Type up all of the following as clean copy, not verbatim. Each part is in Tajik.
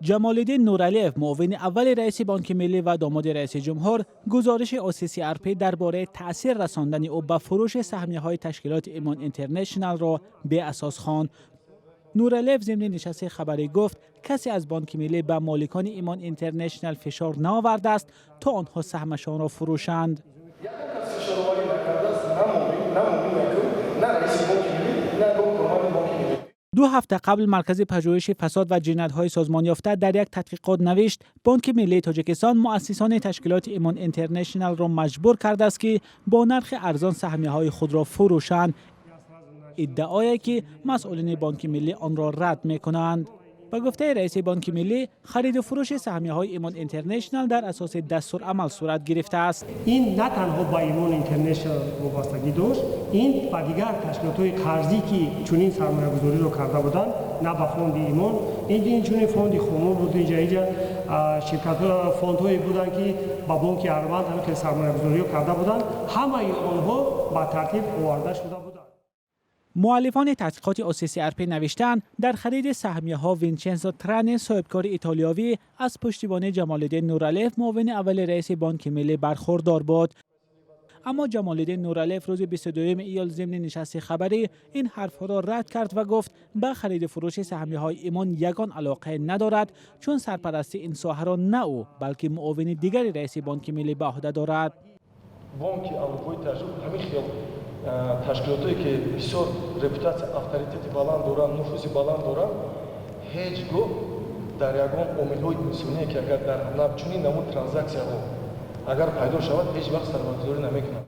Ҷамолиддин Нуралиев, муовини аввали раиси Бонки Миллӣ ва домоди раиси ҷумҳур, гузориши OCCRP дар бораи таъсир расондани ӯ ба фурӯши саҳмияҳои ташкилоти Имон Интернешналро беасос хонд. Нуралиев зимни нишасти хабарӣ гуфт, касе аз Бонки Миллӣ ба моликони Имон Интернешнал фишор наовардааст, то онҳо саҳмашонро фурӯшанд. Ягон кас фишороварӣ накардааст, на муовин, на муовини якум, на раиси Бонки Миллӣ, на ягон корманди Бонки Миллӣ. 2 ҳафта қабл Маркази пажӯҳиши фасод ва ҷиноятҳои созмонёфта дар як тадқиқот навишт, Бонки Миллии Тоҷикистон муассисони ташкилоти Имон Интернешналро маҷбур кардааст, ки бо нархи арзон саҳмияҳои худро фурӯшанд, иддаое ки масъулини Бонки Миллӣ онро рад мекунанд. Ба гуфтаи раиси Бонки Миллӣ, хариду фурӯши саҳмияҳои Имон Интернешнал дар асоси дастурамал сурат гирифтааст. Ин на танҳо ба Имон Интернешнал вобастагӣ дошт, ин ба дигар ташкилотҳои қарзӣ, ки чунин сармоягузориро карда буданд, на ба фонди Имон, ин чунин фонди Хумо буд, инҷа ширкатҳо, фондҳое буданд, ки ба бонки Арванд ҳамин хел сармоягузориҳо карда буданд, ҳамаи онҳо ба тартиб оварда шуда буданд. Муаллифони таҳқиқоти OCCRP навиштаанд, дар хариди саҳмияҳо Винчензо Трани, соҳибкори итолиёвӣ, аз пуштибонии Ҷамолиддин Нуралиев, муовини аввали раиси Бонки Миллӣ, бархурдор буд. Аммо Ҷамолиддин Нуралиев рӯзи 22 июл зимни нишасти хабарӣ ин ҳарфҳоро рад кард ва гуфт, ба хариду фурӯши саҳмияҳои Имон ягон алоқае надорад, чун сарпарастии ин соҳаро на ӯ, балки муовини дигари раиси Бонки Миллӣ ба ӯҳда дорад. Бонки Аврупои Таҷдид, ҳамин хел ташкилотое, ки бисёр репутатсия, авторитети баланд доранд, нуфузи баланд доранд, ҳеҷ гоҳ дар ягон омилҳои инсоние, ки агар дар чунин намуд транзаксияҳо агар пайдо шавад, ҳеҷ вақт сармоягузорӣ намекунанд.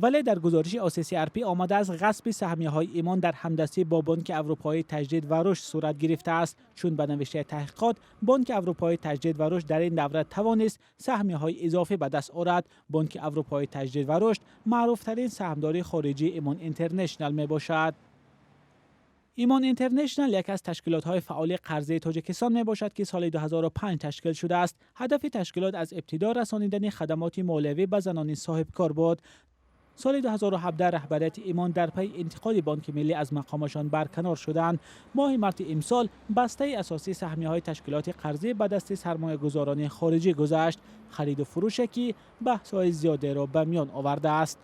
Вале дар гузориши OCCRP омадааст, ғасби саҳмияҳои Имон дар ҳамдастӣ бо Бонки Аврупоии Таҷдид ва Рушд сурат гирифтааст, чун ба навиштаи таҳқиқот, Бонки Аврупоии Таҷдид ва Рушд дар ин давра тавонист саҳмияҳои изофӣ ба даст орад. Бонки Аврупоии Таҷдид ва Рушд маъруфтарин саҳмдори хориҷии Имон Интернешнал мебошад. Имон Интернешнал яке аз ташкилотҳои фаъоли қарзии Тоҷикистон мебошад, ки соли 2005 ташкил шудааст. Ҳадафи ташкилот аз ибтидо расонидани хадамоти молиявӣ ба занони соҳибкор буд. Соли 2017 раҳбарияти Имон дар пайи интиқоди Бонки Миллӣ аз мақомашон барканор шуданд. Моҳи марти имсол бастаи асосии саҳмияҳои ташкилоти қарзӣ ба дасти сармоягузорони хориҷӣ гузашт, хариду фурӯше ки баҳсҳои зиёдеро ба миён овардааст.